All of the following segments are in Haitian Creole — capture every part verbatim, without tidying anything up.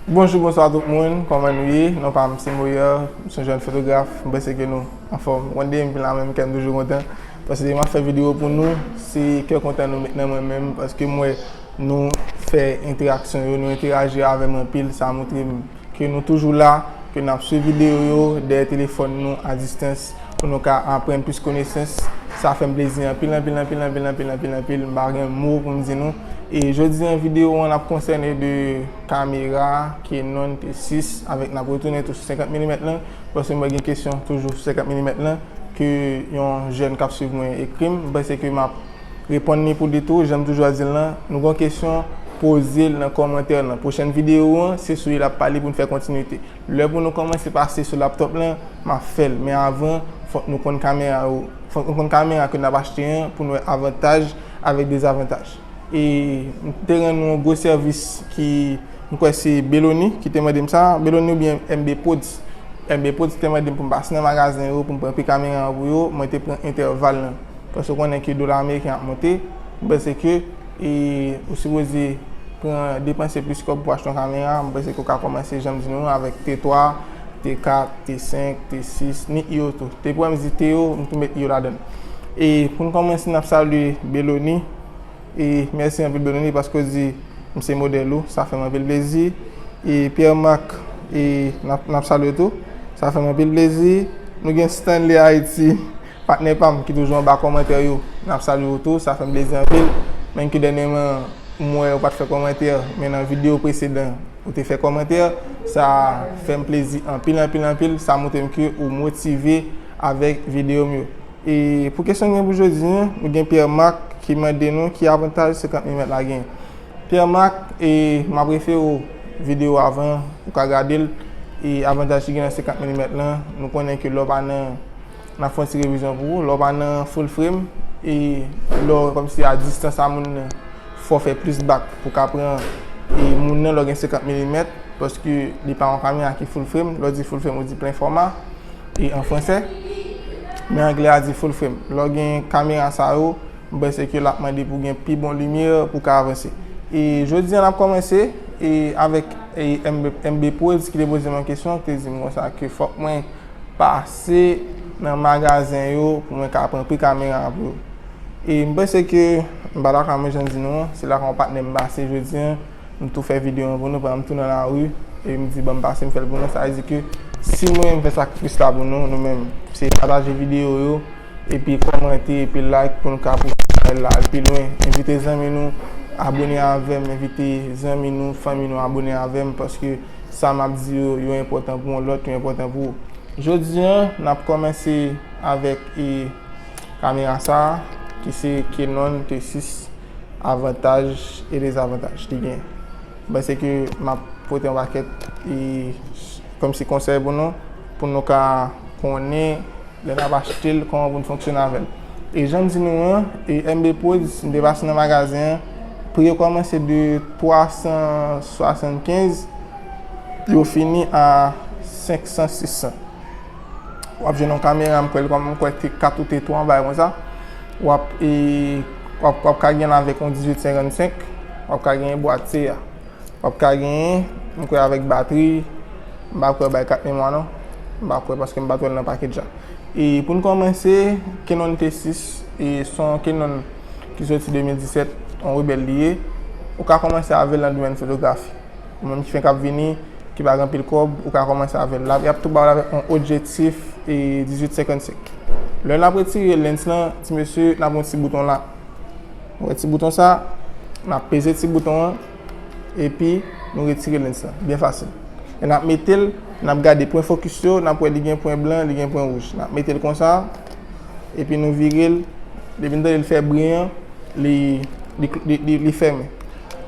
Bonjou, bonswa tout moun, kòman nou ye? Non pa m se Moyer, m se yon jèn fotograf, m panse ke nou anfòm. One day m vin la menm kè m toujou kontan, paske depi m ap fè videyo pou nou, se kè kontan nou met nan mwen menm, paske m wè nou fè entèraksyon yo, nou entèyaji avè m anpil, sa montre m ke nou toujou la, ke n ap swiv videyo yo dèyè telefòn nou a distans pou nou ka aprann plis konesans. Sa fè m plezi anpil, anpil, anpil, anpil, anpil, anpil, anpil. M pa gen mo pou m di nou. E jodi an videyo an ap konsène de kamera Canon T sis avèk n ap retounen tou sou senkant milimèt lan. Paske m wè gen kesyon toujou sou senkant milimèt lan ke yon jèn k ap swiv mwen ekri m. M panse ke m ap reponn li pou li tou, jan m toujou ap di l lan, nou gon kesyon, poze l nan kòmantè lan. Pwochèn videyo an, se sou li l ap pale pou n fè kontinite. Lè pou nou kòmanse pase sou laptòp lan, m ap fè l. Men avan, fòk nou konn kamera yo. Fòk nou konn kamera ke n ap achte an pou n wè avantaj avèk dezavantaj. E m te rann nou yon gwo sèvis ki, m kwè se Beloni ki te mande m sa. Beloni oubyen M B Pods. M B Pods te mande m pou m pase nan magazen yo, pou m pran pri kamera an pou yo. Mwen te pran entèval lan. Paske w konnen ke dola ameriken ap monte. M panse ke, e, ou sipoze pran, depanse plis kòb pou achte yon kamera. M panse ke w ka kòmanse, jan m di nou, avèk T twa, T kat, T senk, T sis, ni I yo tou. Depi w wè m di T yo, m tou met I yo ladan l. E pou n kòmanse, n ap salye Beloni. E mèsi anpil, Beloni, paske w di m se modèl ou, sa fè m anpil plezi. E Pierre Marc, e n ap, n ap salye w tou, sa fè m anpil plezi. Nou gen Stanley Haïti, patnè pa m ki toujou anba kòmantè yo, n ap salye w tou, sa fè m plezi anpil. Menm ke dènyèman, m wè ou pa t fè kòmantè, men nan videyo presedan, ou te fè kòmantè, sa fè m plezi anpil, anpil, anpil. Sa montre m ke ou motive avèk videyo m yo. E pou kesyon n gen pou jodi an, nou gen Pierre Marc ki mande nou ki avantaj senkant milimèt la gen. Pierre Marc, e m ap refere w videyo avan, ou ka gade l, e avantaj ki gen nan senkant milimèt lan, nou konnen ke lè w pa nan, n ap fè yon ti revizyon pou ou, lè w pa nan full frame, e lè w kòmsi a distans a moun nan, fò w fè plis bak pou w ka pran, e moun nan lè w gen senkant milimèt, paske li pa yon kamera ki full frame, lè w di full frame, ou di plen fòma, e an fransè, men anglè a di full frame. Lè w gen kamera sa yo, m panse ke l ap mande pou w gen pi bon limyè pou w ka avanse. E jodi an n ap kòmanse, e avèk, e M B, M B Pods ki te poze m yon kesyon, ki te di m konsa ke fòk mwen pase nan magazen yo pou mwen ka pran pri kamera an pou yo. E m panse ke m pa lakay mwen, jan m di nou an, se lakay yon patnè m pase jodi an, m tou fè videyo an pou nou, pandan m tou nan lari, e m di ban m pase m fè l pou nou, sa vle di ke si mwen menm m fè sakrifis la pou nou, nou menm, se pataje videyo yo, epi kòmante, epi like pou nou ka pouse bagay la al pi lwen. Envite zanmi nou abone avè m, envite zanmi nou, fanmi nou abone avè m, paske sa m ap di yo, yo enpòtan pou yon lòt, yo enpòtan pou ou. Jodi an, n ap kòmanse avèk, e, kamera sa a, ki se Canon T sis, avantaj e dezavantaj li gen. M panse ke m ap pote yon pakèt, e, kòmsi konsèy pou nou, pou nou ka konnen lè n ap achte l, kòman pou n fonksyone avè l. E jan m di nou an, e M B Pods, m te pase nan magazen an, pri yo kòmanse de twa san swasannkenz, yo fini a senk san, sis san. W ap jwenn yon kamera, m kwè l kòm, m kwè T kat ou T twa, yon bagay konsa. W ap, e, w ap, w ap ka gen l avèk yon dizuit senkannsenk, w ap ka gen bwatye a. W ap ka genyen, m kwè avèk batri, m pa kwè bay kat memwa non. M pa kwè paske m pa t wè l nan pakèt la. E pou n kòmanse, Canon T sis, e se yon Canon ki soti de mil disèt, yon rebèl li ye. Ou ka kòmanse avè l nan domèn fotografi. Ou menm ki fenk ap vini, ki pa gen anpil kòb, ou ka kòmanse avè l. L ap, y ap tou ba w l avèk yon objektif e dizuit senkannsenk. Lè n ap retire lens lan, ti mesye, n ap gen yon ti bouton la. Ou wè ti bouton sa, n ap peze ti bouton an, epi nou retire lens lan. Byen fasil. Lè n ap mete l, n ap gade pwen fokis yo, n ap wè li gen pwen blan, li gen pwen wouj. N ap mete l konsa, epi nou vire l. Depi n tande l fè bri an, li, li, li, li, li fèmen.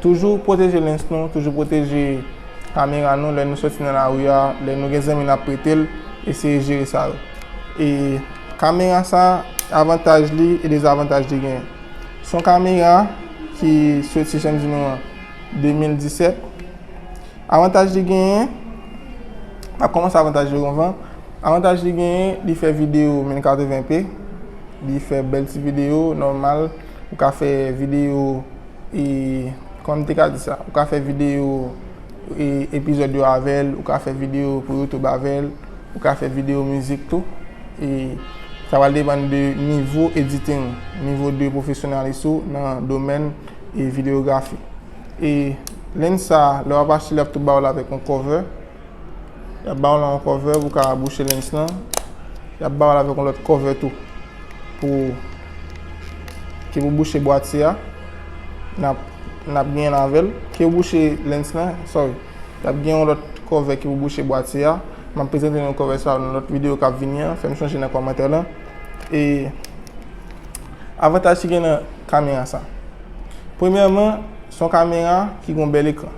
Toujou pwoteje lens nou, toujou pwoteje kamera nou lè nou soti nan lari a, lè nou gen zanmi n ap prete l, eseye jere sa yo. E kamera sa, avantaj li e dezavantaj li genyen. Se yon kamera ki soti, jan m di nou an, de mil disèt. Avantaj li genyen, m ap kòmanse avantaj yo anvan. Avantaj li genyen, li fè videyo mil katreven p, li fè bèl ti videyo, nòmal, ou ka fè videyo, e, kòman m te ka di sa, ou ka fè videyo e, epizòd yo avè l, ou ka fè videyo pou YouTube avè l, ou ka fè videyo mizik tou. E sa pral depann de nivo editing, nivo de pwofesyonalis ou nan domèn e videyografi. E lens sa, lè w ap achte, l ap tou ba w l avèk yon cover. Y ap ba w la yon cover pou w ka bouche lens lan. Y ap ba w la avèk yon lòt cover tou. Pou, ki pou bouche bwatye a. N ap, n ap genyen l avè l. Ki pou bouche lens lan, sorry. Y ap gen yon lòt cover ki pou bouche bwatye a. M ap prezante nou cover sa nan lòt videyo k ap vini an. Fè m chonje nan kòmantè lan. E avantaj ki gen nan kamera sa. Premyèman, se yon kamera ki gen yon bèl ekran.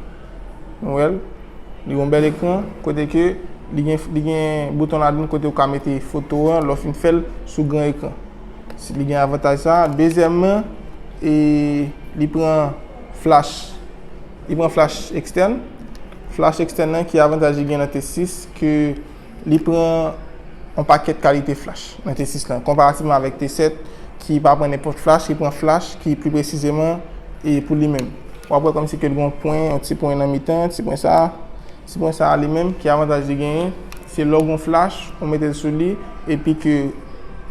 Nou wè l? Li gen yon bèl ekran, kote ke li gen, li gen bouton ladan l kote ou ka mete foto an, lè w fin fè l sou gran ekran. Si li gen avantaj sa. Dezyèmman, e, li pran flash. Li pran flash ekstèn. Flash ekstèn nan, ki avantaj li gen nan T sis, ke li pran yon pakèt kalite flash nan T sis lan, konparativman avèk T sèt, ki pa pran nenpòt flash, ki pran flash ki pli presizeman e pou li menm. W ap wè kòmsi ke l gen yon pwen, yon ti pwen nan mitan, ti pwen sa a, ti pwen sa a li menm, ki avantaj li genyen, se lè w gen yon flash, ou mete l sou li, epi ke,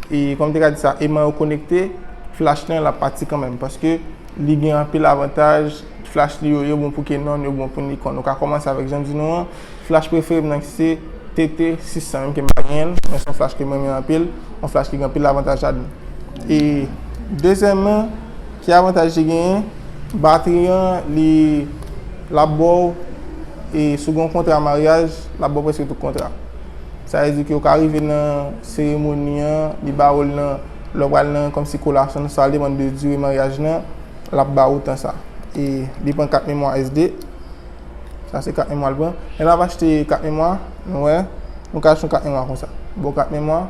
e, kòm te ka di sa, eman yo konekte, flash lan l ap pati kanmenm, paske li gen anpil avantaj, flash li yo, yo bon pou Canon, yo bon pou Nikon. Nou ka kòmanse avèk, jan m di nou an, flash prefere m nan se T T sis san, menm ke m pa genyen l, men se yon flash ke m renmen anpil, yon flash ki gen anpil avantaj ladan l. E dezyèmman, ki avantaj li genyen? Batri an, li, l ap ba w, e si w gen yon kontra maryaj, l ap ba w prèske tout kontra. Sa vle di ke w ka rive nan seremoni an, li ba w l nan, lè w pral nan kòmsi kolasyon, sa depann de dire maryaj lan, l ap ba ou tan sa. E li pran kat memwa S D. Sa se kat memwa l pran. Lè n ap achte kat memwa, nou wè, nou ka achte yon kat memwa konsa. Bon, kat memwa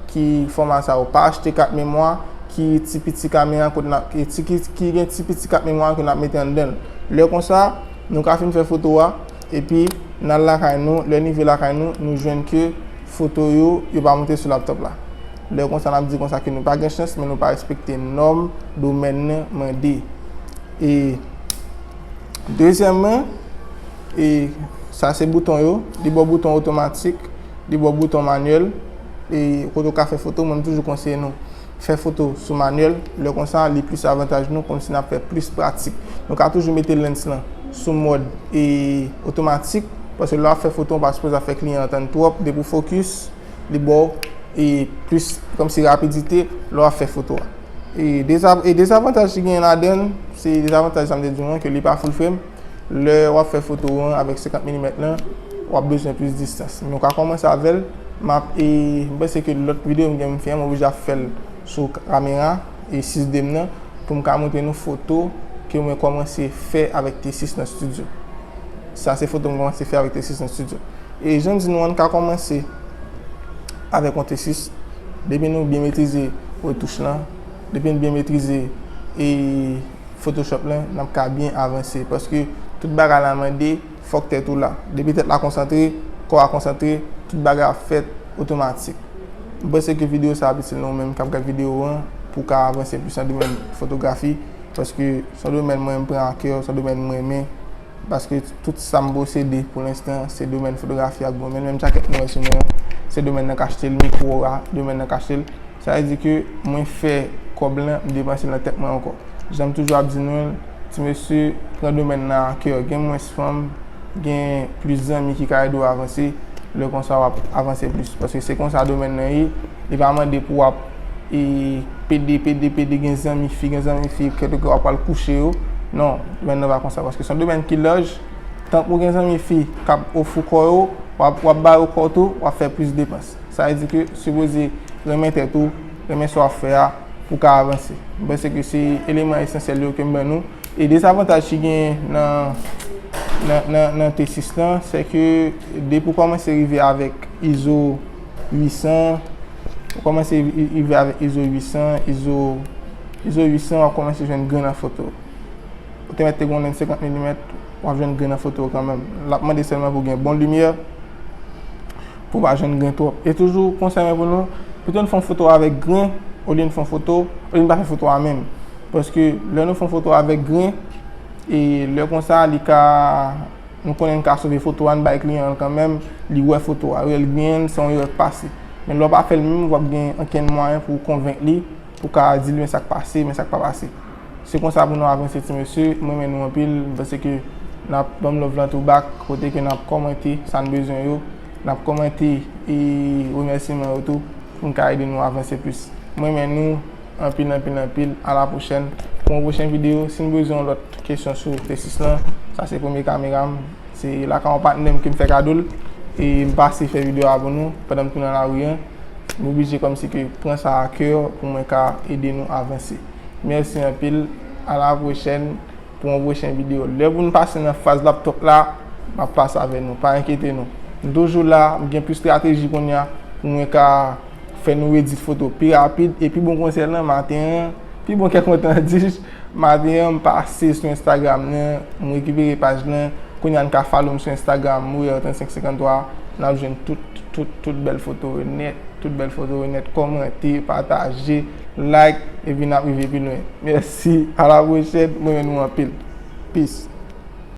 ki fòma sa yo. Pa achte kat memwa ki ti piti kamera kote n ap, e ti, ki, ki gen ti piti kat memwa ke n ap mete anndan l. Lè konsa, nou ka fin fè foto a, epi n al lakay nou, lè n rive lakay nou, nou jwenn ke foto yo, yo pa monte sou laptòp la. Lè konsa, n ap di konsa ke nou pa gen chans, men nou pa respekte nòm domèn nan mande. E dezyèmman, e sa se bouton yo, li ba w bouton otomatik, li ba w bouton manyèl, e kote w ka fè foto, mwen m toujou konseye nou fè foto sou manyèl, lè konsa li plis avantaj nou, kòmsi n ap fè plis pratik. Nou ka toujou mete lens lan sou mòd e otomatik, paske lè w ap fè foto, w pa sipoze ap fè kliyan an tann twòp, depi w fokis, li ba w e plis kòmsi rapidite lè w ap fè foto a. E deza-, e dezavantaj ki genyen ladan l, se dezavantaj sa m te di w an, ke li pa full frame. Lè w ap fè foto w an avèk senkant milimèt lan, w ap bezwen plis distans. Men w ka kòmanse avè l. M ap, e, m panse ke lòt videyo m gen pou m fè an, m oblije ap fè l sou kamera e sis D m nan pou m ka montre nou foto ke mwen kòmanse fè avèk T sis nan estidyo. Sa se foto m kòmanse fè avèk T sis nan estidyo. E jan m di nou an, n ka kòmanse avèk yon T sis. Depi nou byen metrize retouch lan, depi n byen metrize e Photoshop lan, n ap ka byen avanse. Paske tout bagay la mande, fòk tèt ou la. Depi tèt la konsantre, kò a konsantre, tout bagay ap fèt otomatik. M panse ke videyo sa ap itil nan ou menm k ap gad videyo an pou w ka avanse plis nan domèn fotografi. Paske se yon domèn mwen m pran a kè, se yon domèn mwen renmen. Paske tout sa m posede pou lenstan, se domèn fotografi ak domèn. Menm jakèt nou wè sou mwen an, se domèn nan k achte l, mikwo a, domèn nan k achte l. Sa vle di ke mwen fè kòb lan, m depanse l nan tèt mwen ankò. Jan m toujou ap di nou l, ti mesye, pran domèn nan a kè. Gen mwens fanm, gen plis zanmi ki ka ede w avanse. Lè konsa w ap avanse plis. Paske se konsa domèn nan ye. Li pa mande pou w ap e pede, pede, pede, gen zanmi fi, gen zanmi fi, kèlke w ap pral kouche yo. Non, domèn nan pa konsa, paske se yon domèn ki laj. Tank ou gen zanmi fi k ap ofri w kò yo, w ap, w ap ba yo kò w tou, w ap fè plis depans. Sa vle di ke sipoze renmen tèt ou, renmen sa w ap fè a pou w ka avanse. M panse ke se eleman esansyèl yo ke m ban nou. E dezavantaj ki gen nan, nan, nan, nan T sis lan, se ke depi w kòmanse rive avèk izo uit san, ou kòmanse ri-, rive avèk izo uit san, izo, izo uit san, w ap kòmanse jwenn grenn nan foto. Ou te mèt te gen yon lens senkant milimèt, w ap jwenn grenn nan foto kanmenm. L ap mande sèlman pou w gen bon limyè, pou w pa jwenn grenn twòp. E toujou konsèy mwen pou nou, pito n fè yon foto avèk grenn, olye n fè yon foto, olye n pa fè foto a menm. Paske lè nou fè yon foto avèk grenn, e lè konsa, li ka, Nou konnen n ka sove foto a, n bay kliyan an kanmenm, li wè foto a, lè l genyen l, se yon erè k pase. Men lè w pa fè l menm, w ap gen ankenn mwayen pou w konvenk li, pou w ka di l men sa k pase, men sa k pa pase. Se konsa pou nou avanse, ti mesye. Mwen renmen nou anpil. M panse ke n ap ban m love lan tou back, kote ke n ap kòmante sa n bezwen yo, n ap kòmante e remèsiman yo tou, pou n ka ede nou avanse plis. Mwen renmen nou anpil, anpil, anpil. A la pwochèn. Pou yon pwochen videyo, si n bezwen yon lòt kesyon sou T sis lan, sa se premye kamera m. Se lakay yon patnè m ke m fè kado l. E m pase fè videyo a pou nou pandan m tou nan lari an. M oblije kòmsi ke pran sa a kè pou mwen ka ede nou avanse. Mèsi anpil. A la pwochèn pou yon pwochen videyo. Lè pou n pase nan faz laptop la, m ap pase avè nou. Pa enkyete nou. M toujou la, m gen plis estrateji kounye a pou mwen ka fè nou edit foto pi rapid. E pi bon konsèy lan, maten an, pi bon kè kontan di, maten an, m pase sou Instagram nan, m rekipere paj lan. Kounye a n ka follow m sou Instagram, Mouyè trannsenk senkanntwa. N ap jwenn tout, tout, tout bèl foto yo nèt. Tout bèl foto yo nèt. Kòmante, pataje, like, epi n ap rive pi lwen. Mèsi. A la pwochèn. Mwen renmen nou anpil. Peace.